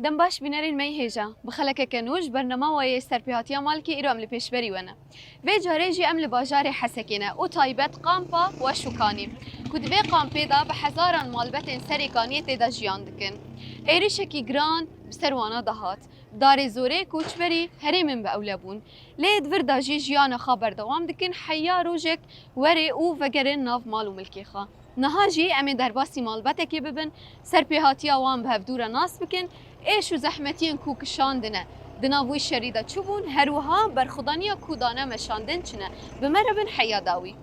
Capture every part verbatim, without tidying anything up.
Dem baş bînerên me yê hêja. Bi xelekeke nû ji bernama we yê Serpêhatiya Malkê îro em li pêşberî we ne. Vê carê jî em li bajarê Hesekê ne û taybet kampa weş û kanî, ku di vê kampê de bi hezaran malbetên Serê Kaniyê tê de jiyan dikin. Êrişekî giran bi ser wana de hat. Darê zorê koçberî herêmên bi ewle bûn. Lê di vir de jî jiyana xwe berdewam dikin, heya rojek werê û vegerin nav mal û milkê xwe. Niha jî em ê derbasî malbetekê bibin, serpêhatiya wan bi hevdû re nas bikin, êş û zehmetiyên ku kişandine, di nav wî şerî de çi bûn, her wiha berxwedaniya ku dane meşandin çi ne. Bi me re bin heya dawî.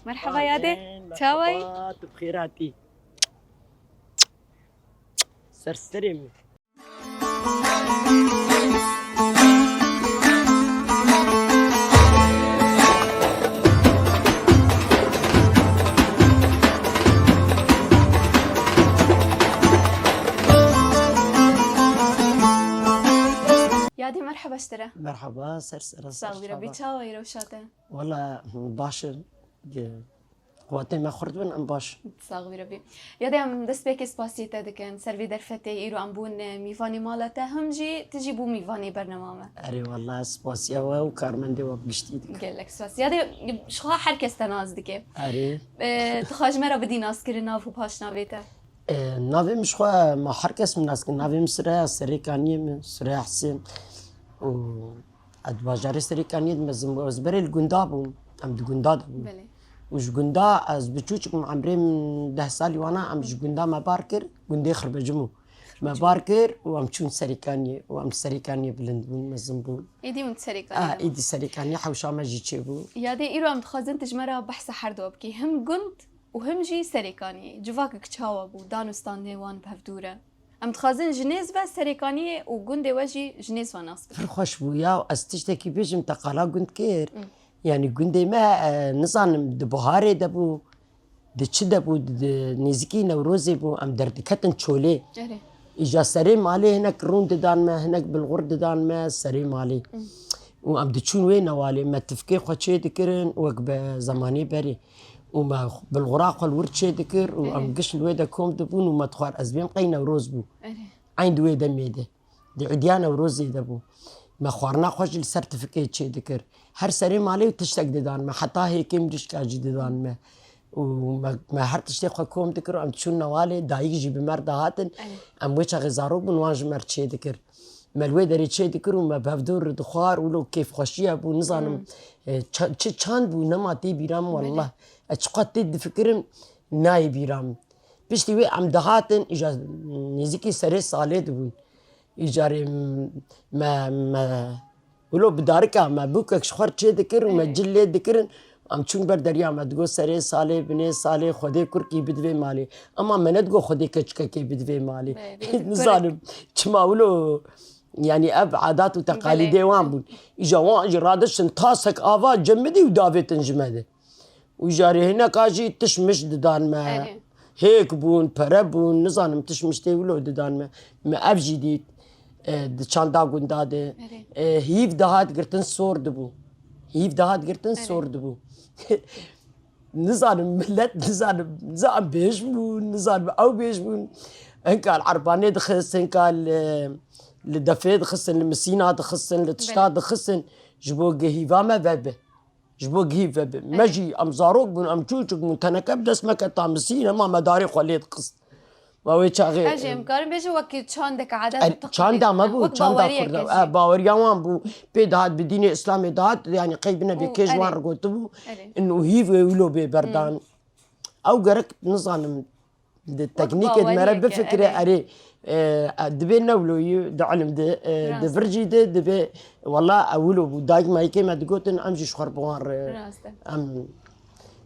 Merheba yadê. Çawa yî? Merheba, tu bi xêr hatî. Ser serê min. Yadê, merheba ji te re. Merheba, ser sera, ser çava. Sax bî, Rebî, çawa yî, rewşa te? Wela, baş in. Ge-, qewetê me xurt bin, em baş in. Sax bî, Rebî. Yadê, em destpêkê spasiyê te dikin. Ser vê derfetê îro em bûn, e, mîvanê mala te, him jî tu jî bû mîvanê bernama me. Erê, wela, spasiya we û karmendê we bi giştî dikim. Gelek spas. Yadê, ji xwe her kes te nas dike. Erê. E, tu xwe ji me re bidî naskirin, nav û paşnavê te. E, navê min ji xwe ma her kes min nas dikin. Navê min Sireya, Serê Kaniyê min, Sireya Hisên. Û ez di bajarê Serê Kaniyê de mezin bûm. Ez berê li gunda bûm. Em di gunda de bûn. Belê. Û ji gunda ez bi çûçik bûm, emrê min deh salî wana, em ji gunda me bar kir, gundê Xirbecim bû. Me bar kir û em çûn Serê Kaniyê û em Serê Kaniyê bilind bûn, mezin bûn. Êdî hûn Serê Kaniyê de bûn. Ah, êdî Serê Kaniyê, hewşa me jî çêbû. Yadê, îro em dixwazin tu ji me re behsa her du bikî. Him gund û him jî Serê Kaniyê. Civakek çawa bû, dan û standê wan bi hevdû re? Em dixwazin ji nêz ve Serê Kaniyê û gundê we jî ji nêz ve nas bikin. Pir xweş bû ya, ez tiştekî bêjim, te qala gund kir. Hı. Yanî gundê me, e, nizanim di buharê de bû, di çi de bû, di, di nêzîkî Newrozê bû, em derdiketin çolê. Erê. Îja serê malê hinek rûn didan me, hinek bilxur didan me serê malê. Hı. Û em diçûn wê newalê, me tifkê xwe çê dikirin, wek bi zemanê berê. Û me bilxura xwe li wir çê dikir û em giş li wê de kom dibûn û me dixwar ez bêm qey Newroz bû. Erê. Eyn di wê demê de. Di îdiya Newrozê de bû. Me xwarina xwe jî li ser tifikê çê dikir. Her serê malê û tiştek didan me. Heta hêkê mirîşka jî didan me. Û me, me her tiştê xwe kom dikir û em diçûn newalê, dayik jî bi me re dihatin. Erê. Em wê çaxê zarok bûn, wan ji me re çê dikir. Me li wê derê çê dikir û me bi hevdû re dixwar, wilo kêfxweşiya bû, nizanim, Hmm. e, ça-, çi çand bû, nema tê bîra min, Belê. Wallah. Ez çiqas tê difikirim, nayê bîra min. Piştî wê em dihatin, îja nêzîkî serê salê dibûn. Îcarê me, me, wilo bi darika me bûkek ji xwe re çê dikir û me Erê. Cil lê dikirin, Em çûn ber derya, me digot serê salê, binê salê, Xwedê kurkî bidivê malê. Ema me nedigot Xwedê keçikekê bidivê malê. Be, bidivê Nizanim, çima wilo, yanî ev adat û teqalîdê Belê. Wan bûn. Îja wan jî radiştin tasek ava cemidî û davêtin ji me de. Û îja rê hineka jî tişt mişt didan me. Erê. Hêk bûn, pere bûn, nizanim tişt miştê wilo didan me. Me ev jî dît, e, di çanda gunda de. Erê. E, hîv dihat girtin sor dibû. Hîv dihat girtin Erê. Sor dibû. Nizanim millet, nizanim, nizanim bêj bûn, nizanim ew bêj bûn. Hinka li erbanê dixist, hinka li, li defê dixistin, li misîna dixistin, li tişta Belê. Dixistin. Ji bo gihîva me vebe. Ji bo gihîv vebe. Me Evet. Jî em zarok bûn, em çûçik bûn, teneke bi dest me keta misîn, hema me darê xwe lê dixist. Ma wê çaxê, Ez jî em karim bêjim wekî çandek adet Er, û teqalîd. Çanda me bû, Wek çanda baweriyeke Kurda. jî. E, baweriya wan bû. Pê dihat bi dînê Îslamê dihat, yanî qey bine bê Û kêj wan erê. Re gotibû. Erê. In û hîv wê wilo bê berdan. Hmm. Ew gerek nizanim. Di Wek teknîkê me re baweriyeke, bifikire, erê. Erê, E, e, dibê ne wilo yî di ilim de, e, di Rast. vir jî de dibê, wela ew wilo bû. Dayik mayikê me digotin, em jî ji xwe re bi wan re. Rast e. Em,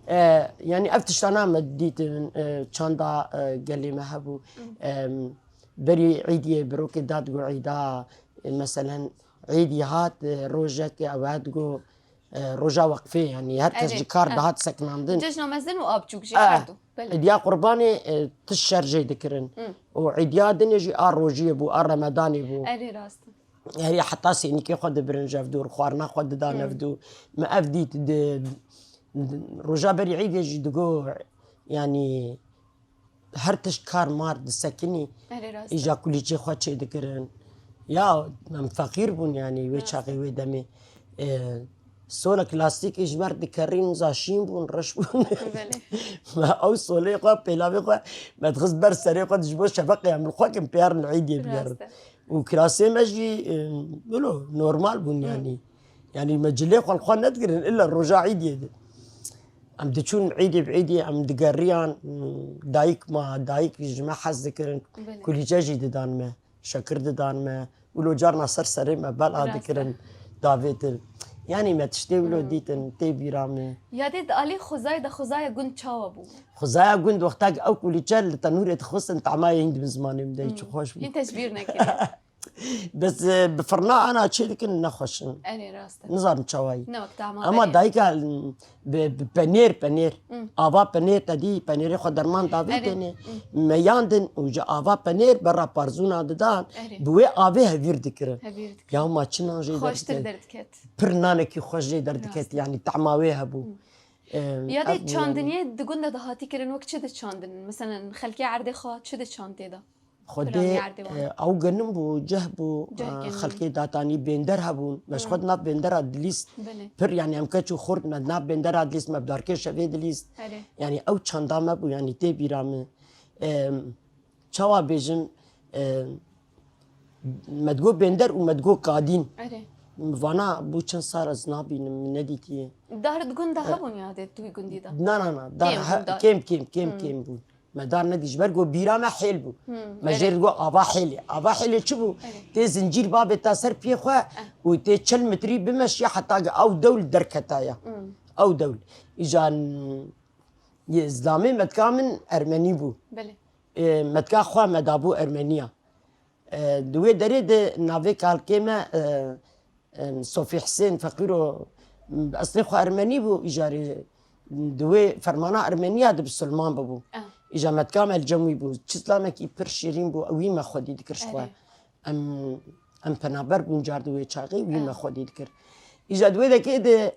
e, yanî ev tiştana me dîtin, e, çanda, e, gelê me hebû. Em, berî îdiyê birokê dadigo îda, e, meselen îdî hat, e, rojek ew hedigo, e, roja weqfê, yanî her kes Erê, ji kar e. dihat sekinandin. Cejna mezin û abçûk jî Eh, her du. Belê. Îdiya qurbanê, e, tişt şer jê dikirin. Hı. Û îdiya dinê jî a rojiyê bû, a remedanê bû. Erê rast. Erê heta sênîkê xwe dibirin ji hevdû, xwarina xwe didan Hı. hevdû. Me ev dît di, di, roja berî îdê jî digo, yanî her tişt kar mar disekinî, Erê rast. îja kulîçê xwe çêdikirin. Ya em feqîr bûn yanî wê Rast. çaxê wê demê. E, solek lastîkê ji me re dikerîn, za şîn bûn, reş bûn. Belê. Me ew solê xwe, pêlavê xwe, me dixist ber serê xwe, ji bo şefeqê em li xwe kin pêyarin îdê bigerin. Rast e. Û kirasê me jî, e, wilo normal bûn Hı. yanî. Yanî me cilê xwe li xwe nedigirin, illa roja îdiyê de. Em diçûn îdê bi îdê, em digeriyan, dayik ma, dayik ji me hez dikirin, Belê. kulîçe jî didan me, şekir didan me. Wilo carna ser serê me bela Rast e. dikirin, davêtin. Yanî me tiştê wilo Hmm. dîtin, tê bîra me. Yadê di alî xwezayê de, xwezaya gund çawa bû? Xwezaya gund wexta ku ew kulîçe li tenûrê dixistin, tamayê hîn di bin zimanê min de, Hmm. çi xweş bû. Hîn te ji bîr nekiriye. Bes, e, bi firna ana çê dikin, ne xweş in. Erê, rast e. Nizanim çawa yî. Ne wek tama Ama berê. dayika, bi, bi penêr, penêr. Hmm. Ava penêr te dî, penêrê xwe derman davê Erê. têne. Hmm. Meyandin û ji ava penêr berra parzûna didan. Erê. Bi wê avê hevîr dikirin. Hevîr dikirin. Ya ma çi nan jê Xweştir derdiket. derdiket. Pir nanekî xweş jê derdiket, Rast. yanî tama wê hebû. Hmm. E, Ya ev dê bû yanî. çandiniyê di gund de dihatî kirin, wek çi diçandin? Meselen, xelkê erdê xwe çi diçand tê de? Xwedê, Piranî erdê wan. e, ew genim bû, ceh bû, Ceh e, genim. xelkê datanî bênder hebûn. Me ji Hmm. xwe di nav bêndera dilîst. Belê. Pir, yanî em keç û xurt me di nav bêndera dilîst, me bi darkê şevê dilîst. Erê. Yanî ew çanda me bû, yanî tê bîra min. E, çawa bêjim, e, me digo bênder û me digo kadîn. Erê. Vana bû çend sal ez nabînim, min nedîtiye. Dar di gund de E, hebûn ya dê tu wî gundî de? Na, na, na. Dar Kêm he-, bûn dar. kêm, kêm, kêm, Hmm. kêm bûn. Me dar nedî, ji ber ku bîra me hêl bû. Hmm, Me erê. jê re digot ava hêlê. Ava hêlê çi bû? Erê. Tê zincîr bavê ta ser piyê xwe Eh. û tê çil metrî bimeşiya heta ge ew dewl derketaya. Hmm. Ew dewl. Îja n-, yê zilamê metka min Ermenî bû. Belê. E, metka xwe me dabû Ermeniya. E, di wê derê de navê kalkê me, e, em, Sofî Hisên Feqîro, eslê xwe Ermenî bû, îjarê di wê fermana Ermeniya de bisilman bibû. Ah. Îja metka me li cem wî bû. Çi zilamekî pir şîrîn bû, wî me xwedî dikir ji xwe. Erê. Em, em penaber bûn car di wê çaxê, wî Ah. me xwedî dikir. Îja di wê dekê de,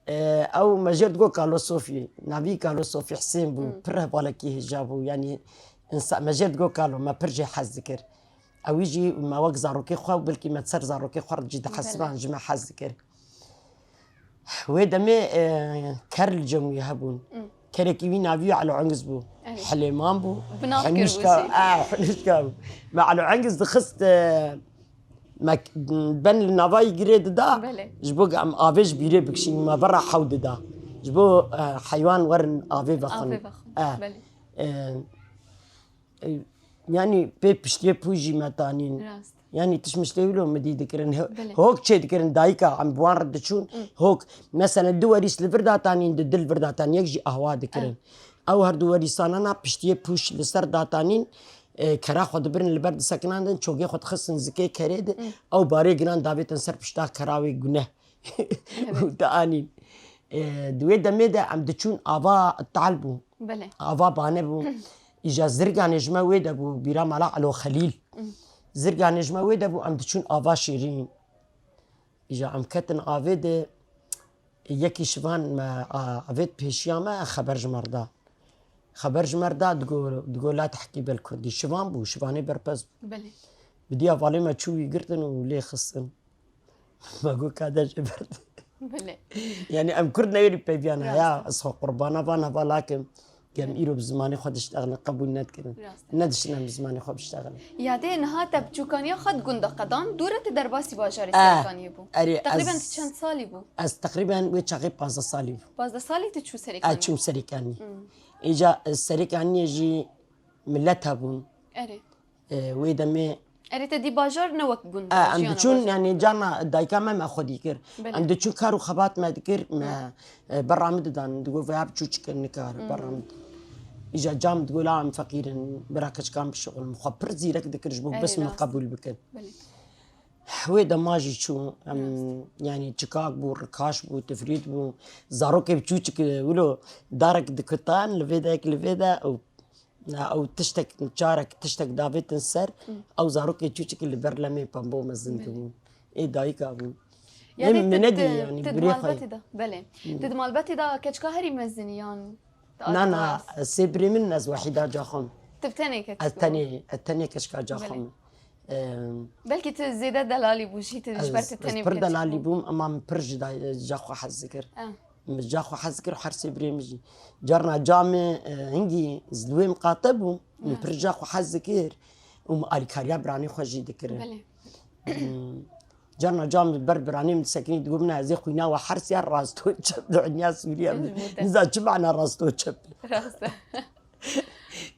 e, ew me jê re digot Kalo Sofî, navî Kalo Sofî Hisên bû, Hmm. pir hevalekî hêja bû. Yanî insa-, me jê re digot Kalo, me pir jê hez dikir. Ewî jî me wek zarokê xwe, belkî me ser zarokê xwe re jî dihesiban, Belê. ji me hez dikir. Wê demê, e, ker li cem wî hebûn. Mm. Kerekî wî navî wî Elo Engiz bû. Evet. Hilêman bû. Bi nav kir Henişka, wî jî. a, henişka bû. Me Elo Engiz dixist, e, me k-, ben li navayî girê dida. Belê. Ji bo em avê ji bîrê bikişînin, me vera hew dida. Ji bo, e, heywan werin avê vexwin. Avê vexwin. E, Belê. e, E, yanî pê piştiyê pû jî me tanîn. Rast. Yanî tişt miştê wilo midî dikirin. He-, Belê. hok çê dikirin dayika, em bi wan re diçûn. Hı. Hok, mesela du werîs li vir datanîn, di dil vir datanîn, yek jî ahwa dikirin. Evet. Ew her du werîsana na piştiyê pûş li ser datanîn, e, kera xwe dibirin li ber disekinandin, çogê xwe dixistin zikê kerê de, Hı. ew barê giran davêtin ser pişta kera wê guneh. Evet. Û te anîn. E, di wê demê de em diçûn ava tal bû. Belê. Ava bane bû. Îja zirganê ji me wê de bû, bîra mala Elo Xelîl. Hı. Zirganê ji me wê de bû, em diçûn ava şêrîn. Îja em ketin avê de, yekî şivan me, a, avêt pêşiya me, xeber ji me re da. Xeber ji me re da, digo, digo la tehkî bel kurdî. Şivan bû, şivanê berpez bû. Belê. Bi diya valê me çû wî girtin û lê xistin. Me got, ka de jê berde. Belê. Yanî em kurd newêrî peyviyana Rast. ya, ez xwe qurbana van hevala kim. Gem Evet. îro bi zimanê xwe diştexilin, qebûl nedikirin. Rast. Nediştin em bi zimanê xwe biştexilin. Ya dê niha te biçûkaniya xwe di gunda qedan, dû re te derbasî bajarê Eh, Serêkaniyê bû. erê, Teqrîben ez tu çend salî bû? Ez teqrîben wê çaxê pazdeh salî bû. Pazdeh salî tu çû Serêkaniyê? Ez çûm Serêkaniyê. Hmm. Îca, e, Serêkaniyê jî millet hebûn. Erê. E, wê demê Erê te dî bajar ne wek gund e, e, em jiyana diçûn bajar. Yani carna dayika me me xwedî kir. Belê. Em diçûn kar û xebat me dikir, me e, berra min didan, digot veya biçûçik in nikar, berra min didan. Îja cam digot la em feqîr in, bira keçikan bişixulin. Xwe pir zîrek dikir ji bo Erê, bes min rast. Qebûl bikin. Belê. Wê dema jî çû, em, yani çikak bû, rikaş bû, tifrît bû. Zarokê biçûçik, e, wilo darek dikutan, li vê de, li vê de, ew, ew tiştek, çarek, tiştek davêtin ser, ew zarokê çûçik li ber lemê pembo mezin dibû. Ê dayika bû. Yani Ê tu, min nedî tu, yani, tu di birê xwe. Malbetê de, belê. Tu di Malbetê de keçika herî mezinî yan? Na, na, sê birê min, ez wehîda caxim. Tu bi tenê keçik Ez bû. tenê, ez tenê keçika caxim. Belê. Em, Belkî tu zêde delalî bû jî, tu ji ber tu Ez, tenê ez pir delalî bûm, ema min pir ji da-, ca xwe hez dikir. Eh. Min ca xwe hez dikir, her sê birê min jî. Carna ca min, e, hingî zilwê min qate bû, min pir ca xwe hez dikir. Û min alîkariya biranê xwe jî dikirin. Belê. Carna ca min ber biranê min disekinî, digot min ez ê xwîna we her siya rasto çep dinya Sûriye min. Ji bo te. Niza çi mana rasto çep. Rast e.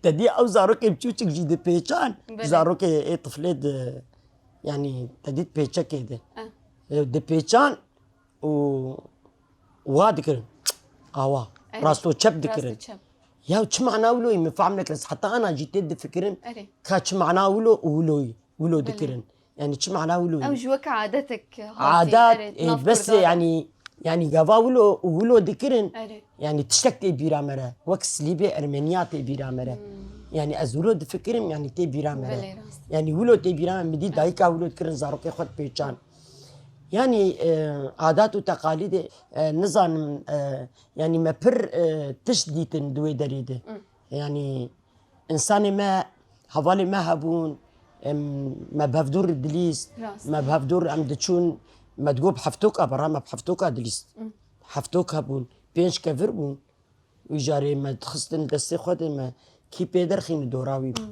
Te dî ew zarokê biçûçik jî dipêçan. Belê. Zarokê ê tiflê di, yani te dî pêçekê di. Eh. E, Dipêçan û wa dikirin. Awa. Evet. Rasto çep dikirin. Rasto çep. Ya çi mana wilo min fehm nekir. Heta ana jî tê difikirim. Erê. Ka çi mana wilo û wilo, wilo dikirin. Yani çi mana wilo. Ew ji weke adetek hatî, Adat, erê, e, nav bes Kurdan. Yani, yani gava wilo û wilo dikirin. Erê. Yani tiştek tê bîra me re. Wek silîbê Ermeniya tê bîra me re. Hmm. Yani ez wilo difikirim, yani tê bîra me re. Belê, rast. Yani wilo tê bîra me, min dî dayika wilo dikirin, zarokê xwe dipêçan. Yani, e, adat û teqalîdê, e, nizanim, e, yani me pir, e, tişt dîtin di wê derê de. Yani, insanê me, hevalê me hebûn, em, me bi hevdûr dilîst, Rast. Me bi hevdûr em diçûn, me digot bi heftoka, bera me bi heftoka dilîst. Heftok hebûn, pênc kevir bûn. Wî carê me dixistin destê xwe de, me kî pê derxîn dora wî bû.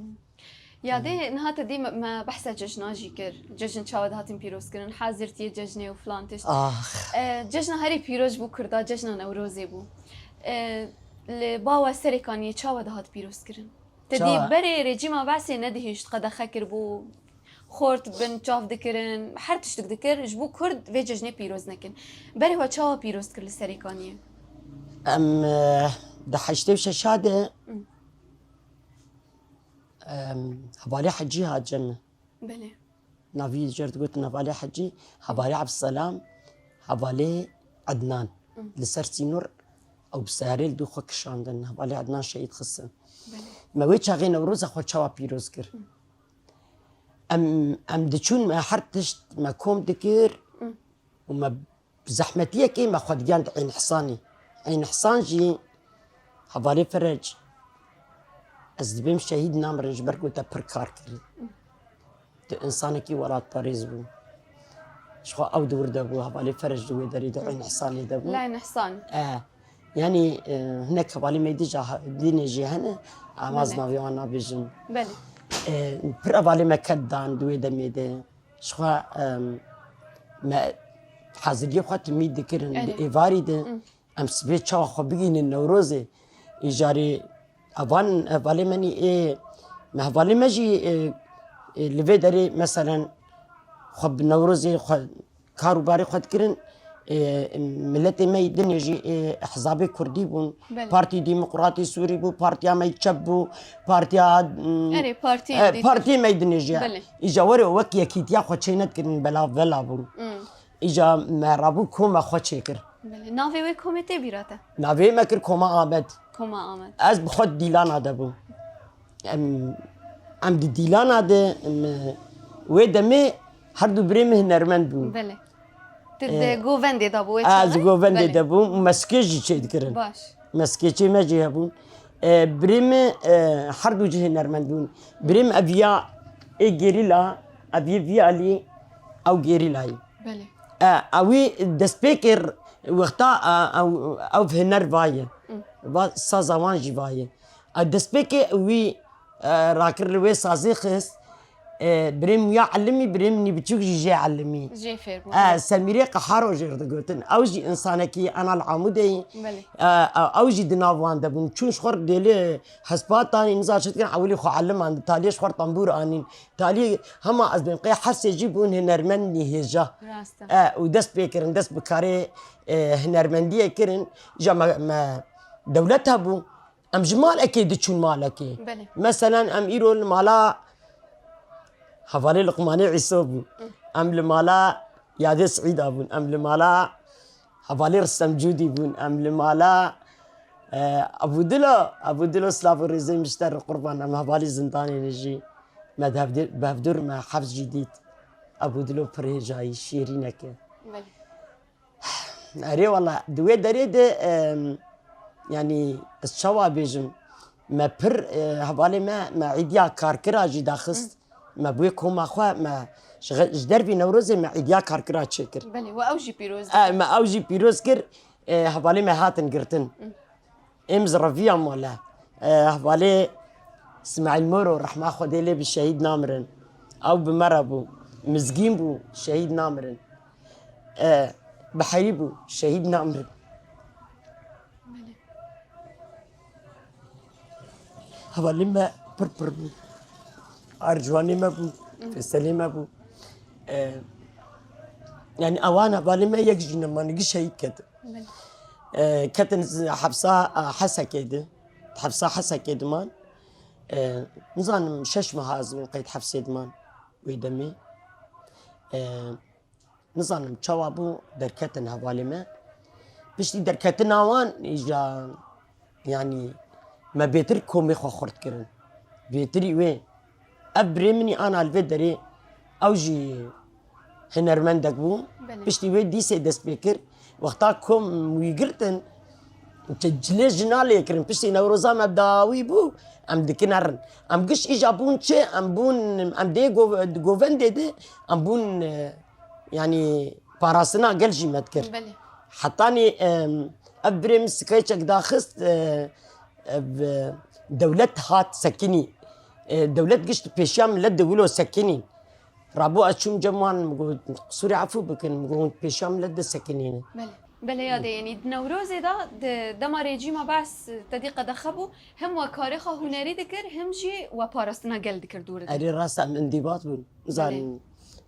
Ya dê niha te dî me, me behsa cejna jî kir. Cejn çawa dihatin pîrozkirin, hazirtiyê cejnê û filan tişt. Ah. E, cejna herî pîroz bû Kurda, cejna Newrozê bû. E, li bawa Serêkaniyê çawa dihat pîrozkirin? Te dî Çawa? Berê rejîma Besê nedihişt, qedexe kiribû, xort bin çav dikirin, her tiştik dikir, ji bo Kurd vê cejnê pîroz nekin. Berê we çawa pîroz kir li Serêkaniyê? Em, e, di heştê û şeş de, em, hevalê Hecî hat cem. Belê. Navî jê re digotin hevalê Hecî, hevalê Ebdselam, hevalê Ednan. Li ser sînor ew bi seyarê li dû xwe kişandin. Hevalê Ednan şehîd xistin. Belê. Me wê çaxê Newroza xwe çawa pîroz kir? Em, em diçûn, me her tişt me kom dikir û me bi zehmetiyekê me xwe digihand Eyn Hisanê. Eyn Hisan jî hevalê Ferec, ez dibêm şehîd namirin ji ber ku te pir kar kirî. Tu insanekî welatparêz bû. Ji xwe ew di wir de bû, hevalê Ferec di wê derê de Eyn Hisanê de bû. Layn Ihsan. E, yani, e, hinek hevalê me dî ja-, dînê jî hene, em ez Belê. navê wan nabêjim. Belê. E, pir hevalê me ked dan di wê demê de. Ji xwe, em, me haziriyê xwe timî dikirin, Erê. Di êvarî de. Em sibê çawa xwe bigihînin Newrozê. Îjarê evan hevalê me nî ê, me hevalê me jî, e, e, li vê derê meselen xwe bi Newrozê xwe kar û barê xwe dikirin. E, miletê me yê dinê jî, e, hizabê Kurdî bûn. Belê. Partî Demokratî Sûrî bû, Partiya me yê Çep bû, Partiya, mm, Erê, partî e, dî- Partiyê me yê dinê jî. Belê. Îja were wek yekîtiya xwe çê nedikirin, belav vela bûn. Hmm. Îja me rabû koma xwe çêkir. Belê. Navê wê komê tê bîra te? Navê me kir Koma Amed. Koma Amed. Ez bi xwe di Dîlana de bûm. Em, em di Dîlana de, em, wê demê her du birê min hunermend bûn. Belê. Tu di govendê de bû wê çaxê? Ez di govendê Belê. de bûm û meskê jî çêdikirin. Baş. Meskê çê me jî hebûn. E, birê min, e, her du jî hunermend bûn. Birê min eviya ê gerîla, eviye vî alî, ew gerîlayî. Belê. E, ewî destpêkê r-, wexta, e, ew, ew huner vaye. Va saza wan jî vaye. E, destpêkê wî, e, rakir li wê sazê xist. E, birê min ya elimî, birê min nî biçûk jî jê elimî. Jê fêr bû. E, Semîrê Qeharo jê re digotin. Ew jî însanekî enal Amûdê yî. Belê. E, e, ew jî di nav wan de bûn. Çûn ji xwe re dêlê hespat anîn, nizan çi dikin, ewilî xwe elim andin. Taliyê ji xwe re tembûr anîn. Taliyê hema ez bên qey Hersê jî bûn hunermendî hêja. Rast e. E, û dest pê kirin, dest bi karê, e, hunermendiyê kirin. Ja me, me dewlet hebû. Em ji malekê diçûn malekê. Belê. Meselen, em îro li mala hevalê Luqmanê Îso bûn. Em li mala Yadê Sîda bûn. Em li mala hevalê Ristem Cûdî bûn. Em li mala, e, Ebû Dilo, Ebû Dilo silav û rêzê min ji te re qurban. Em hevalî zindanê ne jî. Me di hevdê-, bi hevdûr me hefz jî dît. Ebû Dilo pir hêjayî, şêrîneke. Belê. Erê wala, di wê derê de, em, yanî ez çawa bêjim, me pir, e, hevalê me, me îdiya karkira jî daxist. Me bûyê koma xwe, me ji xe-, ji dervî Newrozê me îdiya karkira çêkir. Belê, we ew jî pîroz E, dike. Me ew jî pîroz kir, e, hevalê me hatin girtin. Êm ziraviya mala. E, hevalê Smaîl Moro, rehma Xwedê lê bi, şehîd namirin. Ew bi me re bû. Mizgîn bû, şehîd namirin. E, Biherî bû, şehîd namirin. Hevalê me pir pir bû. Arciwanê me bû, Feyselê me bû. E, yanî ewan hevalê me yek jî neman, gi şehîd ketin. Belê. E, ketin z-, hepsa, e, Hesekê de. Hepsa Hesekê diman. E, nizanim şeş meha ez min qeyd hepsê diman wê demê. E, nizanim çawa bû derketin hevalê me. Piştî derketina wan îja, yanî me bêtir komê xwe xurt kirin. Bêtirî wê. Ev birê min î ana li vê derê, ew jî hunermendek bû. Belê. Piştî wê dîsê dest pê kir. Wexta kom wî girtin, ci-, cilê jina lê kirin. Piştî Newroza me bi dawî bû, em dikin herin. Em giş îja bûn çi? Em bûn, em dê gov-, govendê de, em bûn, e, yanî parastina gel jî me dikir. Belê. Hetanî, em, ev birê min skeçek daxist, e, ev, e, dewlet hat sekinî. E, dewlet gişt pêşiya millet de wilo sekinî. Rabû ez çûm cem wan, min got, qisûrê efû bikin, min got, hûn pêşiya millet de sekinîne. Belê. Belê, yadê, yanî di Newrozê de, di dema rejîma Bees te dî qedexe bû, him we karê xwe hunerî dikir, him jî we parastina gel dikir dûr de. Erê rast e, em îndîbat bûn. Zanin,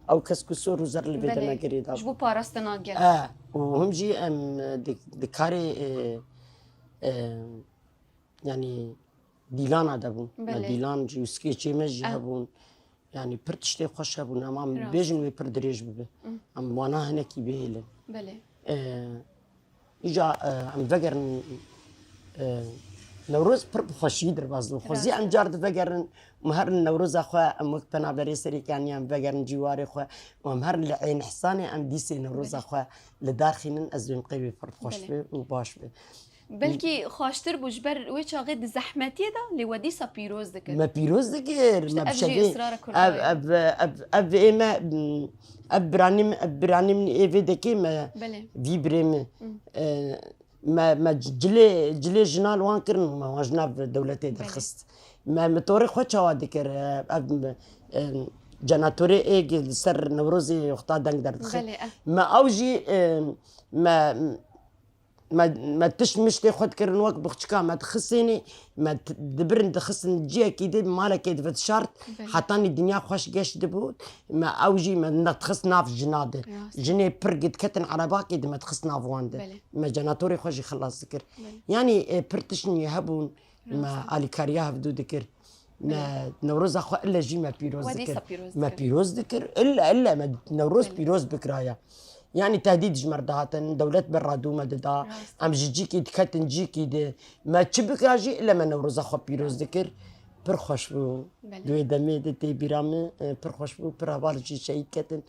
ew kes ku sor û zer li vê Belê. Deme girê da. Ji bo parastina gel. E, û him jî em di, di karê, e, e, yanî dîlana de bûn. Me Belê. Dîlan jî û skeçê me jî Eh. hebûn. Yanî pir tiştê xweş hebûn. Em, em Rast. Bêjin wê pir dirêj bibe. Mm. Em wana hinekî bihêlin. Belê. E, îja, e, em vegerin, e, Newroz pir bi xweşî derbas dibin. Xwezî Rast. Em car divegerin, em herin Newroza xwe, em wek penaberê serê kanî em vegerin cîwarê xwe û em herin li Ên Ihsanê em dîsê Newroza Belê. Xwe li dar xînin, ez bêm qey wê pir xweş Belê. Be û baş be. Belkî xweştir bû ji ber wê çaxê di zehmetiyê de, lê we dîsa pîroz dikir. Me pîroz dikir, İşte me ev jî bişevê. Israra Ev, Kurda ye. Ev, ev, ev ê me, ev biranî min, ev biranî min ê vê dekê me Belê. Vî birê min. Hı. E, me, me cilê, cilê jina li wan kirin, me wan ji nav dewletê Belê. Derxist. Me mitorê xwe çawa dikir, e, ev, e, jenatorê ê li ser Newrozê wexta deng derdixist. Belê, ev. Me ew jî, e, me, Me, me tişt miştê xwe dikirin wek bixçika me dixistênê, me t-, dibirin dixistin ciyekî di, malekê dividişart, Belê. Hetanî dinya xweş geş dibû, me ew jî me dixist nav jina de. Rast. Jinê pir diketin erebakê di me dixist nav wan de. Belê. Me jenatorê xwe jî xilas dikir. Belê. Yanî, e, pir tişt nî hebûn, me Rast. Alîkariya hevdû dikir. Me Belê. Newroza xwe ille jî me pîroz We dikir. Dîsa pîroz Me dikir. Pîroz dikir. Ille, ille me Newroz Belê. Pîroz bikiraya. Yanî tehdîd ji me re dihatin, dewlet berradû me dida. Rast. Em ji cîkî diketin cîkî di. Me çi bika jî ille me Newroza xwe pîroz dikir. Pir xweş bû. Belê. Di wê demê de tê bîra min, e, pir xweş bû. Pir heval jî şehîd ketin.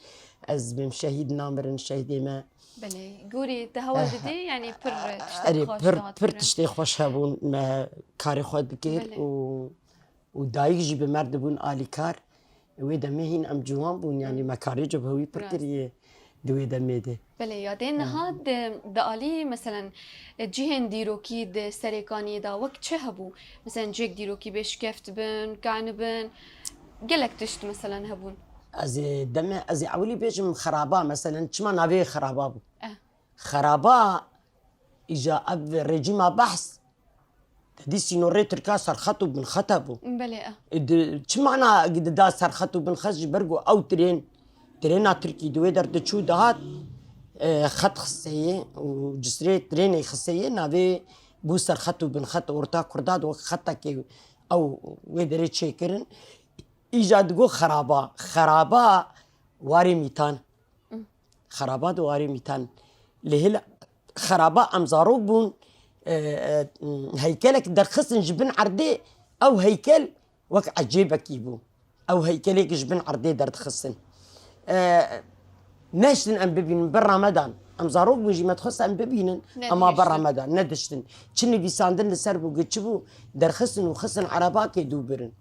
Ez bêm şehîd namirin, şehîdê me. Belê. Gorî te heval Eh, didî, yanî pir tiştê erê, xweş pir, dihat pir kirin. Tiştê xweş hebûn. Me karê xwe dikir Belê. Û û dayik jî bi me re dibûn alîkar. Wê demê hîn em ciwan bûn, yanî Hı. Me karê cebhewî pir Rast. Kiriye di wê demê de. Belê, ya dê Hı. Niha di, di alî, meselen, cihên dîrokî di Serêkaniyê de wek çi hebû? Meselen, cihêk dîrokî bê şikeft bin, kanibin, Gelek tişt meselen hebûn. Ez ê demê, ez ê ewilî bêjim xeraba, meselen çima navê xeraba bû? Eh. Xeraba, îja ev rejîma behs, te dî sînorê Tirka serxet û binxet hebû. Belê, eh. E, di, çi mana dida serxet û binxet? Ji ber ku ew tirên, tirêna Tirkî di wê der diçû dihat, e, xet xiseyê û cisrê tirênê xiseyê navê bû serxet û binxet, orta Kurda di wek xetekê ew wê derê çêkirin. Îja digot xeraba. Xeraba warê mîtan. Xeraba di warê mîtan. Lê hil xeraba em zarok bûn, e, e, heykelek derxistin ji bin erdê, ew heykel wek ecêbekî bû. Ew heykelêk ji bin erdê derdixistin. E, neştin em bibînin, berra me dan. Em zarok bûn jî me dixwest em bibînin, Ne ema berra dihiştin. Me dan, nediştin. Çi nivîsandin li ser bû, gi çi bû, derxistin û xistin erebakê dû birin.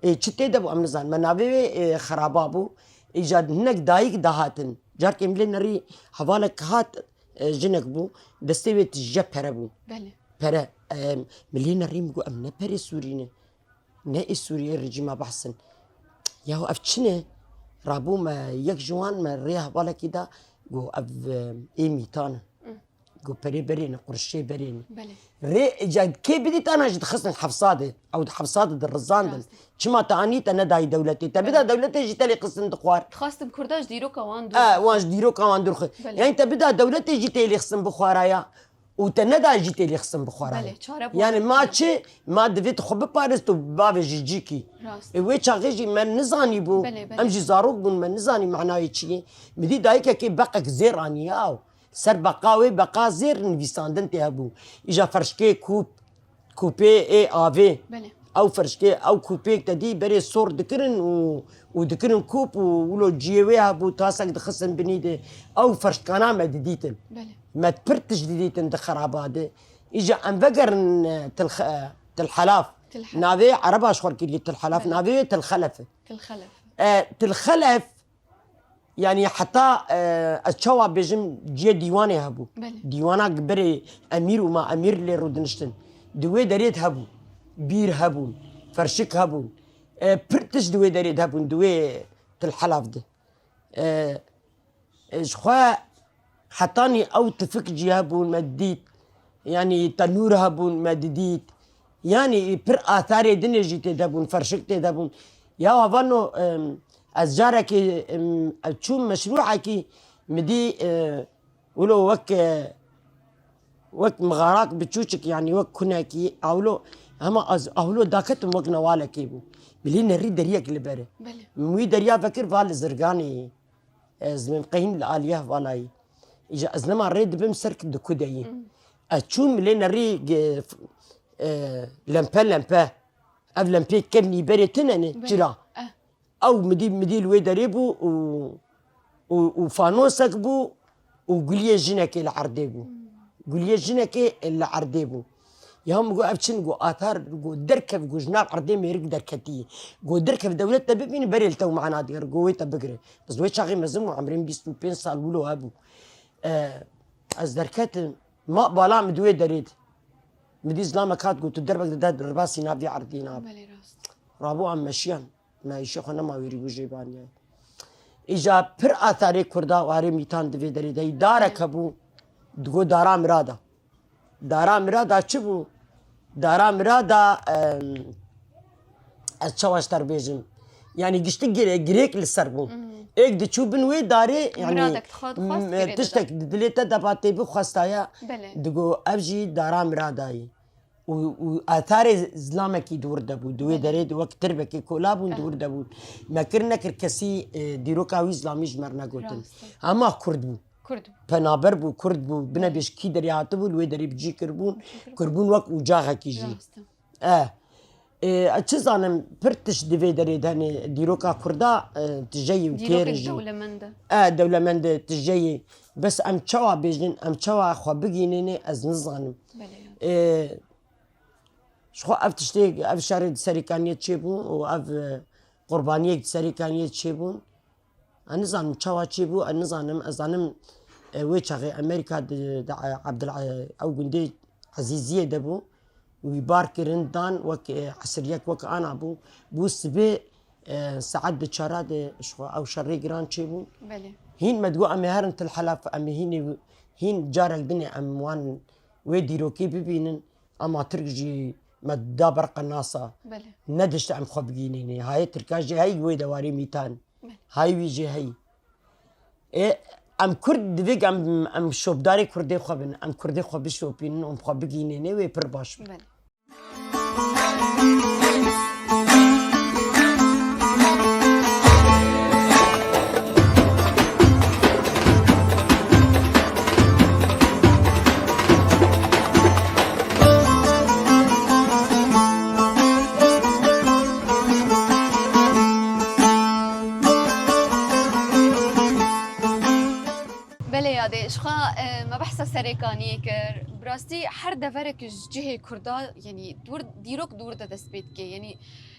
Ê, çi tê de bû em nizanin. Me navê wê, e, xeraba bû. Îca hinek dayik dahatin. Carkê milê nerî hevalek hat, e, jinek bû. Destê wê tije pere bû. Belê. Pere. E, milê nerî min got, em ne perê Sûrî ne. Ne ê Sûriyê rejîma behsin. Yahu ev çi ne? Rabû me yek ji wan me rê hevalekî da, got ev, e, ê mîtan e. Got perê berêne, qurşê berêne. Belê. Rê, îca kê bidît ana jî dixistin hefsa de. Ew di hefsa de dirizandin. Rast. Çima te anî te nedayî dewletê? Te bida dewletê jî te lê xistin dixwar. Dixwastim Kurda ji dîroka wan dûr. E, wan ji dîroka wan dûr xwe. Belê. Yani te bida dewletê jî tê lê xistin bixwaraya. Û te neda jî tê lê xistin bixwaraya. Belê, çare bû. Yani ma çi? Ma divê tu xwe biparêz tu bavê ji cîkî. Rast. E, wê çaxê jî me nizanî bû. Belê, belê. Em jî zarok bûn, me nizanî manayê çi ye. Mi dî dayikekê beqek zêr aniya. Ser beqa wê beqa zêr nivîsandin tê hebû. Îja ferşkê kûp, kûpê ê avê. Belê. Ew ferşkê, ew kûpêk te dî berê sor dikirin û, û dikirin kûp û wilo ciyê wê hebû, tasek dixistin binî de. Ew ferşkana me didîtin. Belê. Me pir tişt didîtin di xeraba de. Îja em vegerin, e, Til Xe-, e, Til Helaf. Til Helaf. Navê ereba ji xwe kirî Til Helaf. Belê. Navê wê Til Xelef e. Til Xelef. E, Til Xelef, yani heta, e, ez çawa bêjim, ciyê dîwanê hebû. Belê. Dîwana berê emîr û ma emîr lê rûdiniştin. Di wê derê de hebû. Bîr hebûn, ferşik hebûn. E, pir tişt di wê derê de hebûn, di wê Til Helaf de. E, e, ji xwe hetanî ew tifik jî hebûn me dît. Yanî tenûr hebûn me didît. Yanî pir atharê dinê jî tê de bûn, ferşik tê de bûn. Ya havano, em, ez carekê, em, ez çûm meşrûekî mi dî, e, wilo wek, e, wek mixarak biçûçik, yanî wek kunekî, awlo, hema ez awlo daketim wek newalekê bû. Bilî nerî deriyek li ber e. Belê. Min wî deriya vekir va li zirganê ye. Ez min qeyin li aliyeh valayî. Îja ez nema rê dibim ser di kudeyî. Ez çûm lê nerî ge-, f-, e, lempe lempe. Ev lempê kevnî berê tine ne, Belê. Çira. Eh. Ew midî, midî li wê derê bû û, û, û fanosek bû û guliyê jinekê li erdê bû. Guliyê jinekê li erdê bû. Ya min got ev çin, got atar, got derkev, got ji nav erdê mêrik derketî. Got derkev dewlet te bibîne berê li te û mana diger, got wê te bigire. Ez wê çaxê mezin bû, emrê min bîst û pênc sal wilo hebû. E, ez derketim, ma bala min di wê derê de. Min dî zilamek hat got tu derbek dide ribasî nav vî erdî nav. Belê rast. Rabû em meşiyan. Me îşê xwe nema wêrî bû jê baniyayê. Îja pir atharê Kurda û arê mîtan di vê derê de yî. Darek hebû, digot Dara Mirada. Dara Mirada çi bû? Dara Mirada, em, ez çawa ji te re bêjim? Yanî giştî gire-, girêk li ser bû. Êk diçû bin wê darê, yanî, Miradek dixwat, xwest m-, girê tiştek dide. Di dilê te de ba tê bixwestaya, Belê. digot ev jî Dara Mirada ye. Û, û atharê zilamekî di wir de bû. Di wê derê de wek tirbekê kola bûn, di wir de bûn. Me kir nekir kesî, e, dîroka wî zilamî ji me re negotin. Rast e. Hema Kurd bû. Kurd bû. Penaber bû, Kurd bû. Binebêj kî derê hatibû, li wê derê bi cî kiribûn. Cî kiribûn. Kiribûn wek ocağekî jî. Rast e. E, e, ez çi zanim, pir tişt di vê derê de, hani, dîroka Kurda, e, tijeyî û kêr Dîrokek jî. Dewlemend e. E, dewlemend e, tijeyî. Bes em çawa bêjin, em çawa xwe bigînînin, ez nizanim. Belê ya. E, Ji xwe ev tiştê, ev şerê di Serêkaniyê çêbû û ev, e, qurbaniyek di Serêkaniyê çêbûn. Ez nizanim çawa çêbû, ez nizanim, ez zanim, e, wê çaxê Amerîka di, di, e, Abdul, e, ew gundê Ezîziyê de bû. Wî bar kirin, dan wek, e, esiriyek wek ana bû. Bû sibê E, saet di çara de ji xwe ew şerê giran çêbûn. Belê. Hîn me digot em ê herin Til Helaf, em ê hînê hîn carek dinê em wan wê dîrokê bibînin. Ama Tirk jî me da ber qenasa. Belê. Nedişt em xwe bigînînê. Hayê Tirka jî hey wê dewarê mîtan. Belê. Hay wî jî hey. Ê, em Kurd divêk em, em şopdarê Kurdê xwe bin. Em Kurdê xwe bişopînin û em xwe bigînînê wê pir baş bin. Belê. Belê yadê, ji xwe, e, me behsa Serêkaniyê kir. Bi rastî her deverek ji cihê Kurda, yanî dûr, dîrok dûr de dest pê dike. Yanî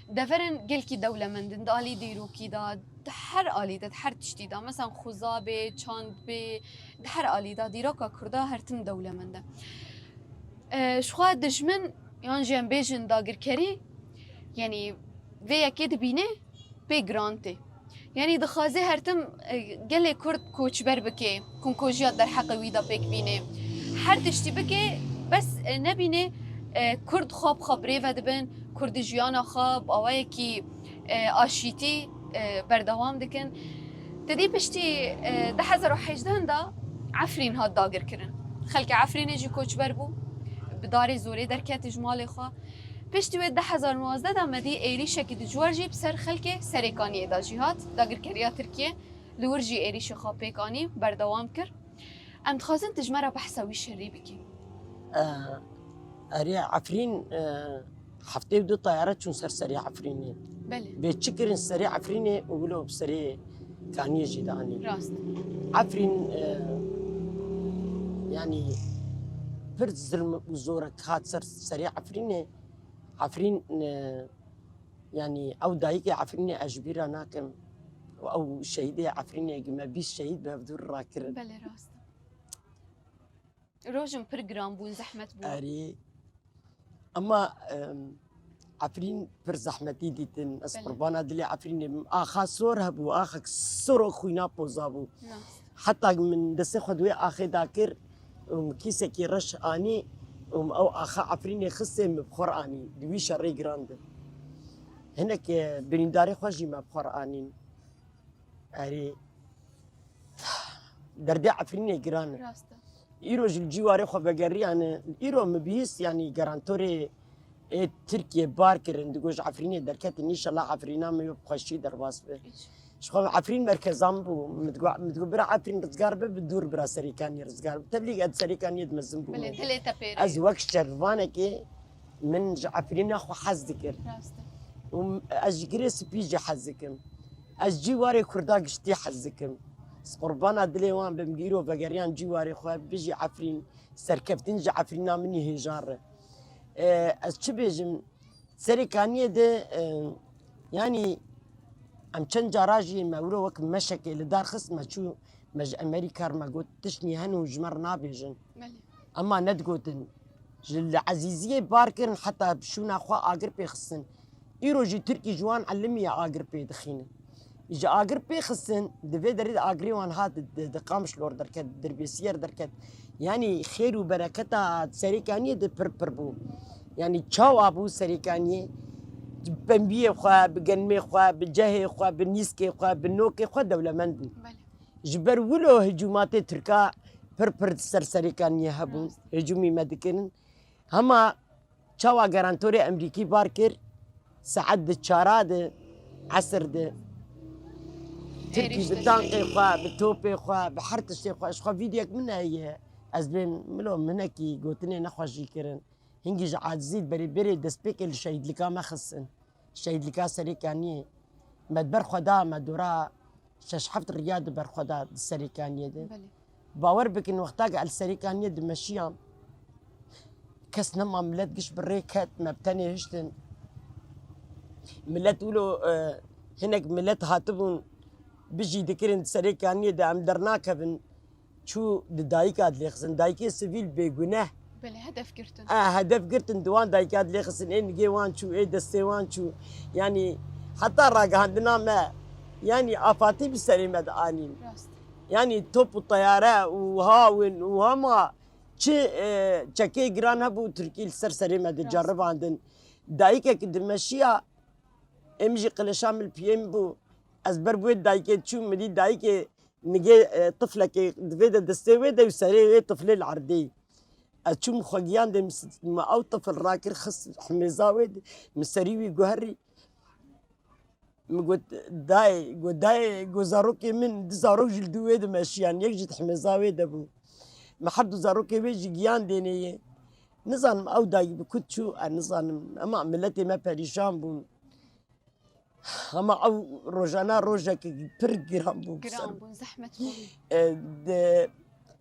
deverên gelkî dewlemend in, di alî dîrokî de, di her alî de, di her tiştî de. Mesela xuza bê, çand bê, di her alî de dîroka Kurda her tim dewlemend e. E, ji xwe dijmin, yan jî em bêjin dagirkerî, yanî vê yekê dibîne, pê giran tê. Yanî dixwaze her tim, e, gelê Kurd koçber bike, komkujiya derheqê wî de pêk bîne. Her tiştî bike, bes, e, nebîne, e, Kurd xwe bi xwe bi rê ve dibin, Kurd jiyana xwe bi awayekî, e, aşîtî, e, berdewam dikin. Te dî piştî, e, du hezar û hejdeh de Efrîn hat dagirkirin. Xelkê Efrînê jî koçber bû, bi darê zorê derketî ji malê xwe. Piştî wê du hezar û nozdeh de me dî êrîşekî dijwar jî bi ser xelkê Serêkaniyê de jî hat. Dagirkeriya Tirkiyê li wir jî êrîşê xwe pêk anî, berdewam kir. Em dixwazin tu ji me re behsa wî şerî bikî. E, erê Efrîn, e, heftê û du tayare çûn ser serê Efrînê. Belê. Bê çi kirin serê Efrînê û wilo bi serê Kaniyê jî danî. Rast. Efrîn, e, yanî pir zilm û zorek hat ser serê Efrînê. Efrîn, e, yanî ew dayikê Efrînê ez ji bîra nakim. Û ew şehîdê Efrînê gi me bîst şehîd bi hevdû re rakirin. Belê rast. Rojin pir giran bûn, zehmet bûn. Erê. Ama, em, Efrîn pir zehmetî dîtin. Ez Belê. Qurbana dilê Efrînê bim. Axa sor hebû, axek sor û xwîna poza bû. Rast. Heta min destê xwe di wê axê da kir û min kîsekî reş anî û min ew axa Efrînê xistê min bi xwe re anî. Di wî şerê giran de. Hinek, e, birîndarê xwe jî me bi xwe re anîn. Erê, derdê Efrînê giran e. Rast e. Îro jî li cîwarê xwe vegeriyane. Îro min bihîst, yanî garantorê ê Tirkiyê bar kirin, digot ji Efrînê derketin, înşallah Efrîna min bi xweşî derbas be. Înşallah. Ji xwe Efrîn merkeza min bû. Min digot, min digot bira Efrîn rizgar be, bi dûr bira Serêkaniyê rizgar be. Tevlî ez Serêkaniyê dimezin bûm. Belê, dilê te pê re Ez ye. Wek şervanekê min ji Efrîna xwe hez dikir. Rast e. Û ez ji girê spî jî hez dikim. Ez cîwarê Kurda giştî hez dikim. Ez qurbana dilê wan bim, îro vegeriyan cîwarê xwe, bijî Efrîn, serkeftin ji Efrîna min î hêja re. E, ez çi bêjim? Serê Kaniyê de, e, yanî em çend cara jî me wilo wek meşekê li dar xist, me çû, me ji Emerîka re me got, tiştnî hene û ji me re nabêjin. Belê. Ema nedigotin. Ji li Ezîziyê bar kirin heta bi şûna xwe agir pê xistin. Îro jî Tirkî ji wan elimiye agir pê dixînin. Ji agir pê xistin, di vê derê de agirê wan hat di, di, di Qamişlo re derket, di Dirbêsiyê re derket. Yanî xêr û bereketa Serêkaniyê de pir pir bû. Yanî çawa bû Serêkaniyê? Bi pembiyê xwe, bi genmê xwe, bi cehê xwe, bi nîskê xwe, bi nokê xwe dewlemend bû. Belê. Ji ber wilo hicûmatê Tirka pir pir ser Serêkaniyê hebûn, Rast. Hicûmî me dikirin. Hema çawa garantorê Emrîkî bar kir, saet di çara de, esir de. Tirkî Êrîş bi de tankê xwe, bi topê xwe, bi her tiştê xwe, ji xwe vîdyek min heye. Ez bêm milo minekî gotinê nexweşî kirin. Hingî ji acizî berê berê destpêkê li şehîdlika me xistin. Şehîdlika Serêkaniyê. Me di ber xwe da, me dora şeş heft riya di ber xwe da di Serêkaniyê de. Belê. Bawer bikin, wexta ku ez li Serêkaniyê dimeşiyam, kes nema, milet giş bi rê ket, me bi tenê hiştin. Milet wilo, e, hinek milet hatibûn, bijî dikirin di Serêkaniyê de, em dernakevin. Çû di dayika dilêxistin, dayikê sivîl bêguneh. Belê, hedef girtin. E, hedef girtin, di wan dayika dilêxistin, ê nigê wan çû, ê destê wan çû. Yanî Heta ragihandina me, yanî afatî bi serê me dianîn. Rast. Yanî top û teyare û hawin û hema çi, e, çekê giran hebû, tirkî li ser serê me diceribandin. Dayikek dimeşiya, em jî qilêşan min li piyê min bû. Ez ber bi wê dayikê çûm, min dî dayikê nigê, e, tiflekê di vê de destê wê de û serê wê tiflê li erdê. Ez çûm xwe giyandê, min s-, min ew tifl rakir, xist himêza wê de, min serî wî guherî. Min got, dayê, got, dayê, got, zarokê min, du zarok jî li dû wê dimeşiyan, yek jî di himêza wê de bû. Min her du zarokê wê jî giyandêne yê. Nizanim ew dayî bi ku çû, ez nizanim. Ema miletê me perîşan bûn. Hema ew rojana rojek pir giran bû. Giran bûn, zehmet bûn. E, di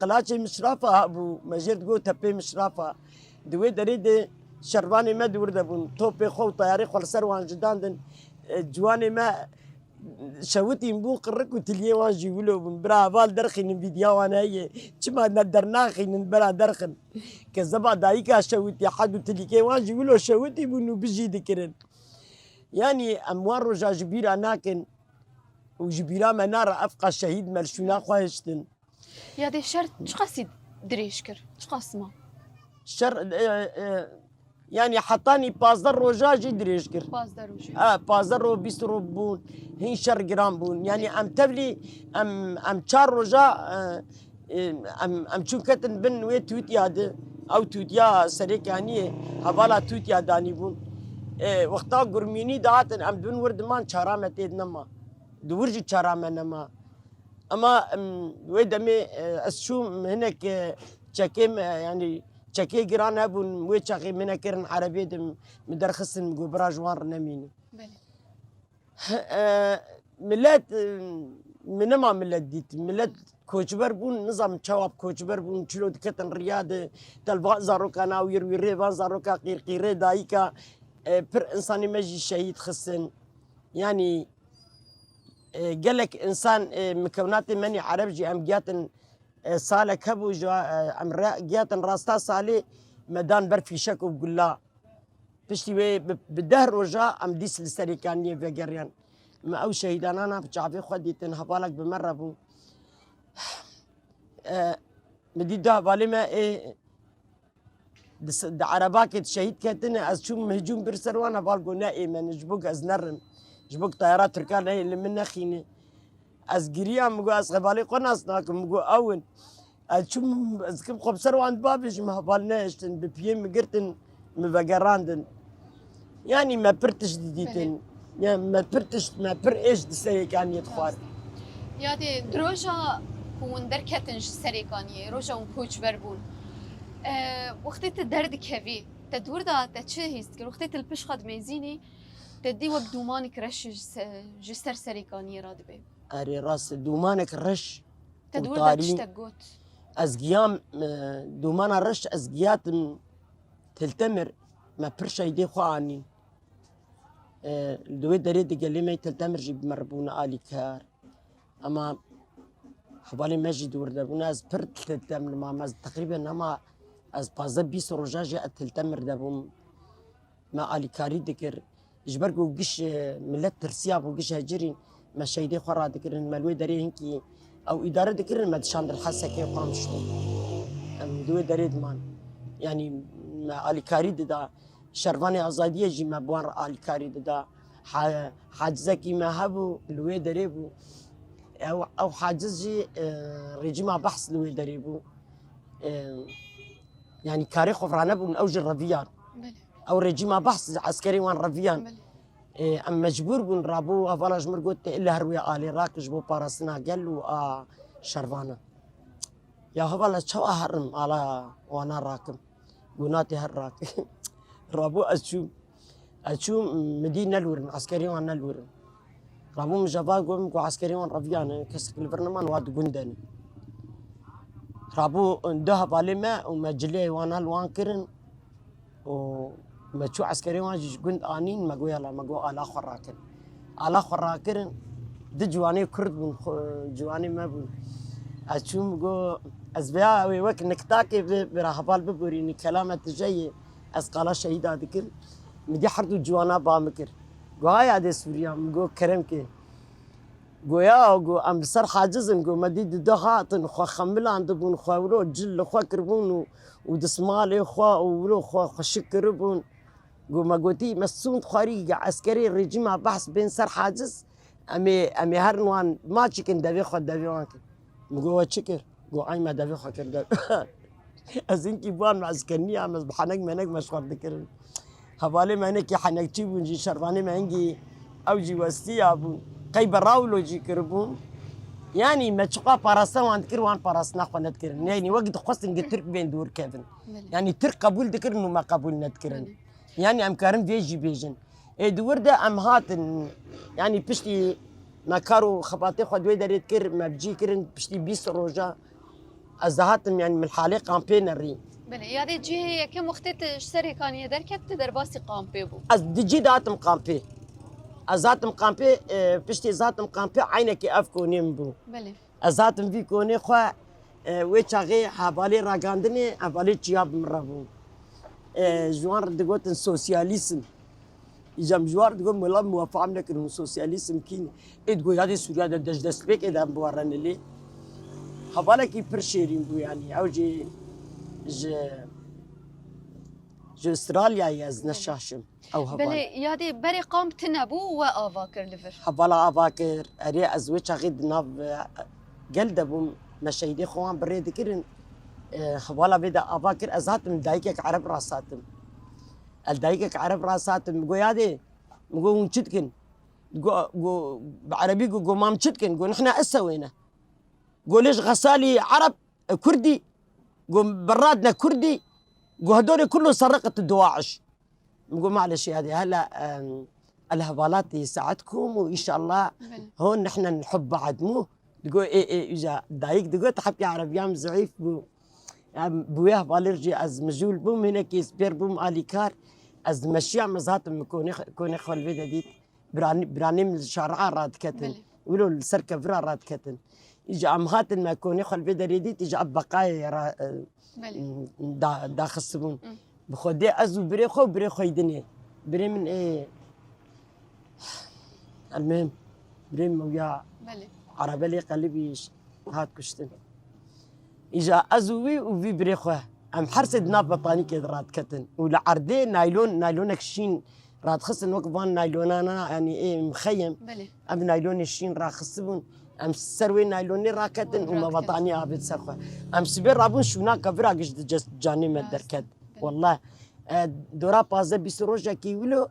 qilaçê mişrafa hebû, me jêr digot tepê mişrafa. Di wê derê de şervanê me di wir de bûn. Topê xwe û teyarê xwe li ser wan jidandin. E, ciwanê me şewitîn bûn, qirik û tiliyê wan jî wilo bûn. Bira heval derxînin, vîdya wan heye. Çima ne dernaxînin, bira derxin. Kezeba dayika şewitî, hed û tilîkê wan jî wilo şewitî bûn û bijî dikirin. Yanî em wan roja ji bîra nakin û ji bîra me nare, ev qas şehîd me li şûna xwe hiştin. Ya dê şer çiqasî dirêj kir? Çiqas ma? Şer, e, e, yanî hetanî pazdeh roja jî dirêj kir. Pazdeh roj. Ha, pazdeh roj, bîst roj bûn. Hîn şer giran bûn. Yanî em tevlî, em, em çar roja, e, Ê, em, em çûn ketin bin wê tûtiya di, ew tûtiya Serêkaniyê, hevala tûtiya danîbûn. Ê, wexta gurmînî dihatin, em di bin wir diman, çara me tê de nema. Di wir jî çara me nema. Ema, em, wê demê, e, ez çûm hinek, e, çekê me, yanî çekê giran hebûn, wê çaxê min nekirin erebê de min derxistin, min got bira ji wan re nemînin. Belê. E, milet, e, min nema milet dît. Milet koçber bûn, nizanim çawa koçber bûn, çilo diketin riya de, telva zarokana wir wir rê van zaroka qîrqîrê dayika, e, pir insanê me jî şehîd xistin. Yanî, e, gelek insan, e, mikewinatê menî ereb jî em giyatin, e, salek hebû ji, e, em re-, giyatin rasta salê me dan ber fîşek û gulla. Piştî wê bi, bi deh roja em dîs li Serêkaniyê vegeriyan. Me ew şehîdanana bi çavê xwe dîtin, hevalek bi me re bû. E, min dî du hevalê me ê di s-, di erebakê di şehîd ketine, ez çûm hicûm bir ser wan, heval got ne ê me ne, ji bo ku ez nerim. Ji bo ku teyara tirka neyê li min nexîne. Ez giriyam, min got ez hevalê xwe nas nakim, min got ew in. Ez çûm, ez dikim xwe bi ser wan bavêjim, heval nehiştin, bi piyê min girtin, min vegerandin. Yanî me pir tişt didîtin. Belê. Ya me pir tişt, me pir êş di Serêkaniyê dixwar. Rast. Ya dê di roja ku hûn derketin ji Serêkaniyê, roja hûn koçber bûn, e, wextê tu derdikevî, te di wir de te çi hîs dikir? Wextê tu li pişt xwe dimêzînî, te dî wek dûmanik reş ji se-, ji ser Serêkaniyê radibe. Erê rast e, dûmanek reş û tarî. Te di wir de tiştek got? Ez giyam, e, dûmana reş ez giyatim Til Temir, me pir şehîdê xwe anîn. E, di wê derê di gelê me Til Temir jî bi me re bûne alîkar. Ema hevalên me jî di wir de bûne, ez pir Til Temir mam, ez teqrîben hema ez pazdeh bîst roja jî ez Til Temir de bûm. Me alîkarî dikir. Ji ber ku giş, e, milet tirsiya bû, giş hecirîn, me şehîdê xwe radikirin, me li wê derê hinkî ew îdare dikirin, me dişandin Hesekê Qamişlo. Em di wê derê diman. Yanî me alîkarî dida. Şervanê Azadiyê jî me bi wan re alîkarî dida. Ha-, hacizekî me hebû, li wê derê bû. Ew, ew haciz jî, e, rejîma Behs li wê derê bû. E, yanî karê xwe ranebûn, ew jî reviyan. Belê. Ew rejîma Behs, eskerên wan reviyan. Belê. Ê, em mecbûr bûn, rabû hevala ji mir got, te illa her wê alê rake ji bo parastina gel û a şervana. Ya hevala, ez çawa herim ala wana rakim? Got, na tê her rake. Rabû ez çûm. Ez çûm, min dî ne li wir in, eskerên wan ne li wir in. Rabû min ji heval got, min got, eskerên wan reviyane, kesek li vir neman, wa di gund de ne. Rabû du hevalê me û me cilê wana li wan kirin û me çû eskerên wan jî ji gund anîn, me got, yala, me got, ala xwe rakin. Ala xwe rakirin, du ciwanê Kurd bûn, xwe, ciwanê me bûn. Ez çûm, min got, ez vêya wê wek niktakê bi, bira heval biborînin, kelame tije ye, ez qala şehîda dikim. Min dî her du ciwana ba min kir. Go ha yadê Sûriya, min go kerem ke. Go ya, go em bi ser haciz in, go me dî di de hatin, xwe xemilandibûn, xwe wilo cil li xwe kiribûn û, û dismalê xwe û wilo xwe xweşik kiribûn. Go me gotî, me sûnd xwarî ge eskerê rejîma behs bên ser haciz, em ê, em ê herin wan maçîkin devê xwe, devê wan kin. Min go, we çi kir? Go, ay me devê xwe kir dev. Ez hinkî bi wan me ez keniyam, ez bi henek menek me ji xwe dikirin. Hevalê me hinekî henekçî bûn jî, şervanê me hingî ew jî westiya bûn. Qey be rawlo jî kiribûn. Yanî me çiqa parastina wan dikir, wan parastina xwe nedikirin. Yanî wek dixwestin gi Tirk bên dûr kevin. Belê. Yanî Tirk qebûl dikirin û me qebûl nedikirin. Belê. Yanî em karin vê jî bêjin. Ê di wir de em hatin, yanî piştî me kar û xebatê xwe di wê derê dikir, me bi cî kirin piştî bîst roja ez dihatim, yanî min halê kampê nerî. Belê, yadê cihê yekem wextê tu ji Serêkaniyê derket, tu derbasî kampê bû. Ez di cî dihatim kampê. Ez hatim kampê, e, piştî ez hatim kampê eynekê ev konê min bû. Belê. Ez hatim vî konê xwe, e, wê çaxê hevalê ragandinê, hevalê çiya bi min re bû. E, ji wan re digotin sosyalîsm. Îca min ji wan re digot, mela min we fehm nekirin, sosyalîsm kî ne? Ê digot, yadê Sûriya de dej destpêkê de em bi we re nilê. Hevalekî pir şêrîn bû, yanî ew jî ji, ji Australyayê, ez ne şaş im. Ew heval. Belê, yadê berê kamp tune bû, we ava kir li vir. Hevala ava kir. Erê, ez wê çaxê di nav, e, gel de bûm. Me şehîdê xwe wan bi rê dikirin. E, hevala vê de ava kir. Ez hatim, dayikek ereb rast hatim. Ez dayikek ereb rast hatim. Min go, yadê, min go, hûn çi dikin? Go, go, bi erebî go, go, mam çi dikin? Go, nihna esewê ne. Go, lêş xesalî ereb, e, kurdî. Go, berradne kurdî. Go, hedorê kullu serriqet duaş. Min got, "Maleş ya, de hela, em, el hevalatî saetkum û înşallah hon nihna nihub ba'd mu." Digot, "Ê, ê, îca dayik," digot, "hepya erebiyam zayıf bû." Em, bi wê hevalê jî ez mijûl bûm, hinekî spêr bûm alîkar. Ez dimeşiyam, ez hatim min konê, konê xwe li vê de dît. Biranî-, biranî min li şari'a radiketin. Belê. Wilo li ser kevira radiketin. Îca em hatin me konê xwe li vê derê dît, îca ev beqayê ra-, e, Belê. da-, daxistibûn. Hı. Bi xwedê ez û birê xwe û birê xwe yî dinê. Birê min ê, elmihim, birê min ya Belê. Erebelê qelibî hat kuştin. Îja ez û wî û vî birê xwe, em her sê di nav betanîkê de radiketin û li erdê naylon, naylonek şîn radixistin, wek van naylonana, yanî ê mixeyim. Belê. Em naylonê şîn raxistibûn. Em ser wê naylonê raketin û me Raketin. betanî avêt ser xwe. Em sibê rabûn şûna kevira giş di ces-, canê me Rast. derket. Belê. Wallah, e, dora pazdeh bîst rojekî wilo,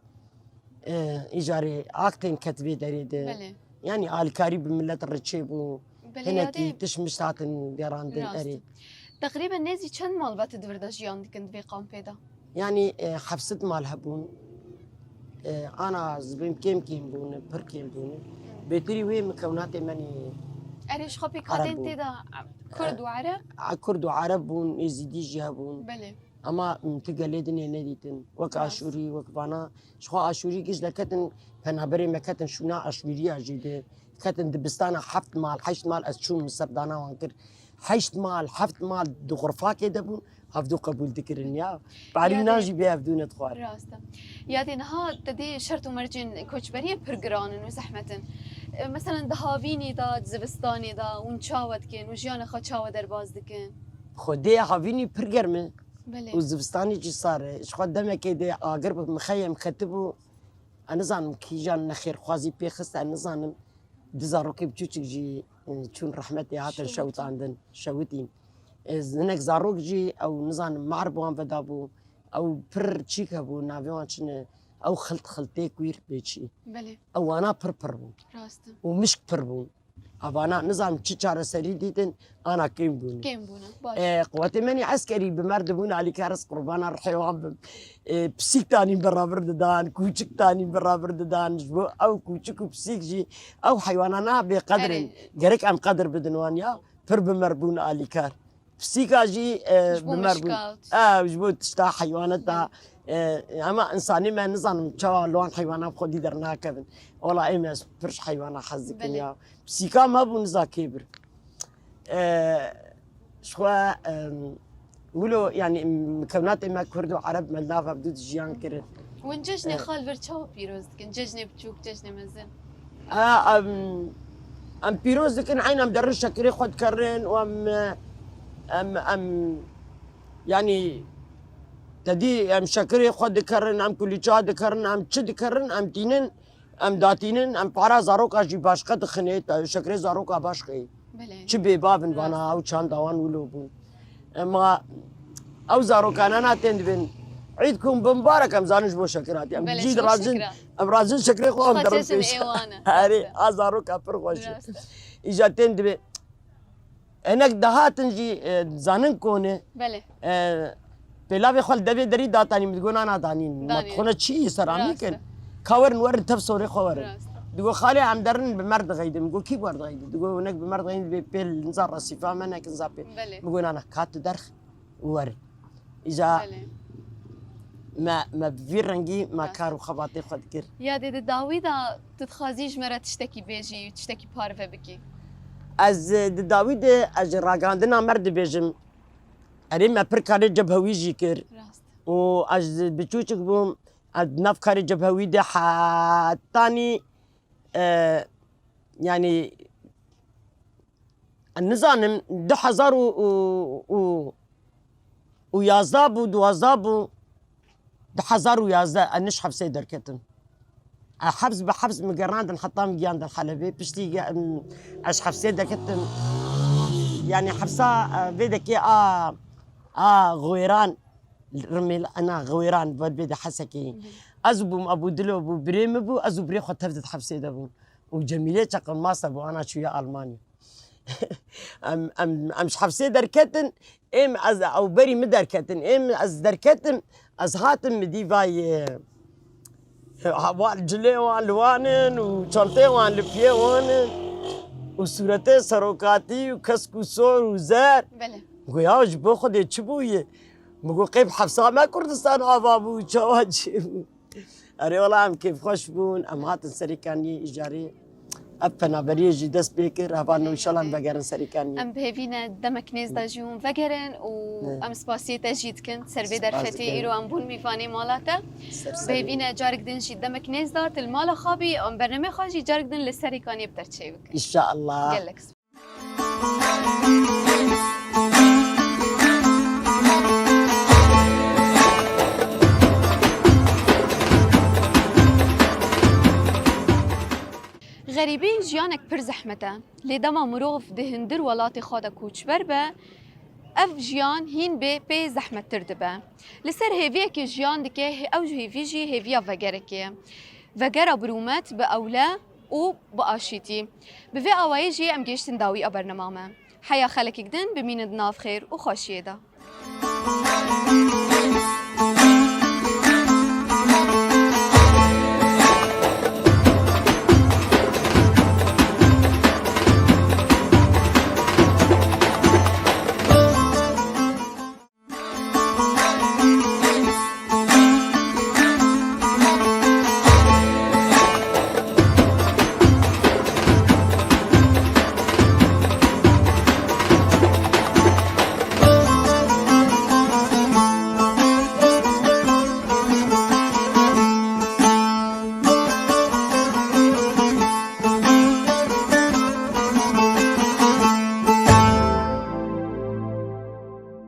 e, îcarê ak tên ket vê derê de. Belê. Yanî alîkarî bi milet riçê bû. Belê, Hinekî yadê. tişt mişt hatin gerandin Rast. erê. Teqrîben nêzî çend malbat di vir de jiyan dikin di vê kampê de? Yanî, e, heft sed mal hebûn. E, ana zibên kêm kêm bûn, pir kêm bûn. Bêtirî wê mikewnatê menî Erê, ji xwe pêk Ereb hatin bûn. tê de Kurd û Ereb? E, Kurd û Ereb bûn, Êzîdî jî hebûn. Belê. Ema, m, tu gelê dinê nedîtin. Wek Rast. Aşûrî, wek vana. Ji xwe Aşûrî giş deketin, penaberê me ketin şûna Aşûriya jî de. Ketin dibistana heft mal, heşt mal ez çûm min serdana wan kir. Heşt mal, heft mal di xurfakê de bûn, hevdû qebûl dikirin ya. Parî Yadê nan jî bê hevdû nedixwar. Rast e. Yadê niha te dê şert û mercên koçberiyê pir giran in û zehmet in. E, meselen di havînê de, di zivistanê de, hûn çawa dikin û jiyana xwe çawa derbas dikin? Xwedê havînî pir germ e. Belê. Û zivistanê jî sar e. Ji xwe demekê de agir bi mixeyem xetibû. Ez nizanim kîjan nexêrxwazî pê xist, ez nizanim. Du zarokê biçûçik jî, e, çûn rehmetê hatin Şewitîn. şewitandin, şewitîn. E, hinek zarok jî ew nizanim mar bi wan vedabû. Ew pir çîk hebû, navê wan çi ne? Ew xilt xiltê kuîr bê çî. Belê. Ew wana pir pir bûn. Rast e. Û mişk pir bûn. Evana nizanim çi çareserî dîtin, ana kêm bûne. Kêm bûne, baş. E, quwetê menî eskerî bi mer dibûn, alîkar ez qurbana rihê wan bim. E, pisîk tanîn beraber didan, kûçik tanîn beraber didan. Ji bo ew kûçik û pisîk jî ew heywanana bêqedir in. Erê. Gerek em qedir bidin wan ya. Pir bi mer bûn alîkar. Pisîka jî, e, Ji bo bi mer bûn. mişka. E, ji bo tişta heywaneta. Belê. E, ema insanê me nizanim çawa li wan heywana bi xwedî dernakevin. Wala ê me ez pir ji heywana hez dikim Belê. ya. Pisîka me bû niza kê bir. E, ji xwe, e, wilo, yanî, mikewnatê me Kurd û Ereb me li nav hevdû dijiyan kirin. Hûn cejnê xal vir çawa pîroz dikin? Cejnê biçûk, cejnê mezin? A, em, em pîroz dikin, eyn em derin şekirê xwe dikerin û em, em, em, yanî, te dî em şekirê xwe dikerin, em kulîça dikerin, em çi dikerin, em tînin, em datînin, em para zaroka jî başqe dixinê, te şekirê zaroka başqe. Belê. Çi bêbav in vana, ew çanda wan wilo bûn. Ema ew zarokana na tên dibên, Îdkum bi mibarek, em zanin ji bo şekir hatiye. Em Belê, cî ji bo razin, şekira. Em razin şekirê xwe em Xwe derin çeşin pêş. Ê wan e. Herê, Rast e. A zaroka pir xweş e. Rast e. Îja tên dibê. Hinek dihatin jî, e, zanin konê. Belê. E, pêlavê xwe li devê derî datanî, min digot, "Na, na, danîn." Ma Danîn. Dixwene çi yî seramîk in? Rast e. Ka werin, werin tev sorê xwe werin. Rast e. Digot, "Xalê, em derin bi mer dixeydin." Min got, "Kî bi wer dixeydin?" Digot, "Hinek bi mer dixeydin, bê pêl niza resîfa me nekin za pê." Belê. Min got, "Na, na, ka tu derx." Wer. Îja Belê. me, me bi vî rengî me Rast. kar û xebatê xwe dikir. Ya dê di dawî de tu dixwazî ji me re tiştekî bêjî, tiştekî parve bikî? Ez, e, di dawî de ez ji ragihandina me re dibêjim. Erê me pir karê cebhewî jî kir. Rast. Û ez biçûçik bûm, ez di nav karê cebhewî de hetanî, e, yanî, ez nizanim, du hezar û, û, û, û yazdeh bû, duwazdeh bû, du hezar û yazdeh ez ji hefsê derketim. Ez hefs bi hefs min gerandin, heta min giyandin Helebê. Piştî ge-, em, ez ji hefsê derketim. Yanî hefsa, e, vê dekê a, a Xwêran, Rimêl, ana Xwêran, ber bê de Hesekê. Hı hı. Ez bûm, Ebû Dilo bû, birê min bû, ez û birê xwe tev de di hefsê de bûn. Û Cemîlê Çakılmaz de bû, ana çûye Almanya. Em, em, em ji hefsê derketin, êm ez, ew berî min derketin, êm ez derketim, ez hatim, min dî vay, e, heval cilê wan li wan in û çantê wan li piyê wan in û sûretê serokatî û kesk û sor û zer. Belê. Goya ji bo Xwedê çi bûye? Min got, "Qey bi hefsa me Kurdistan ava bû, çawa çêbû?" Erê wela em kêfxweş bûn, em hatin Serêkaniyê îcarê. Ev penaberiyê jî dest pê kir, hevalno, inşallah em vegerin Serêkaniyê. Em bi hêvî ne demek nêz de jî hûn vegerin û Ne. em spasiyê te jî dikin. Ser vê Spas derfetê dikin. îro em bûn mîvanê mala te. Ser Bi serê. hêvî ne carek din jî demek nêz de tu li mala xwe bî, em bernamê xwe jî carek din li Serêkaniyê bi te re çêbikin. Înşallah. Gelek spas. Xerîbî jiyanek pir zehmet e. Lê dema mirov di hundir welatê xwe de koçber be, ev jiyan hîn bê pê zehmettir dibe. Li ser hêviyekê jiyan dike, ew hêvî jî hêviya vegerekê ye. Vegera bi rûmet, bi ewle û bi aşîtî. Bi vê awayî jî em gihiştin dawî a bernama me. Heya xelekek din bimînin di nav xêr û xweşiyê de.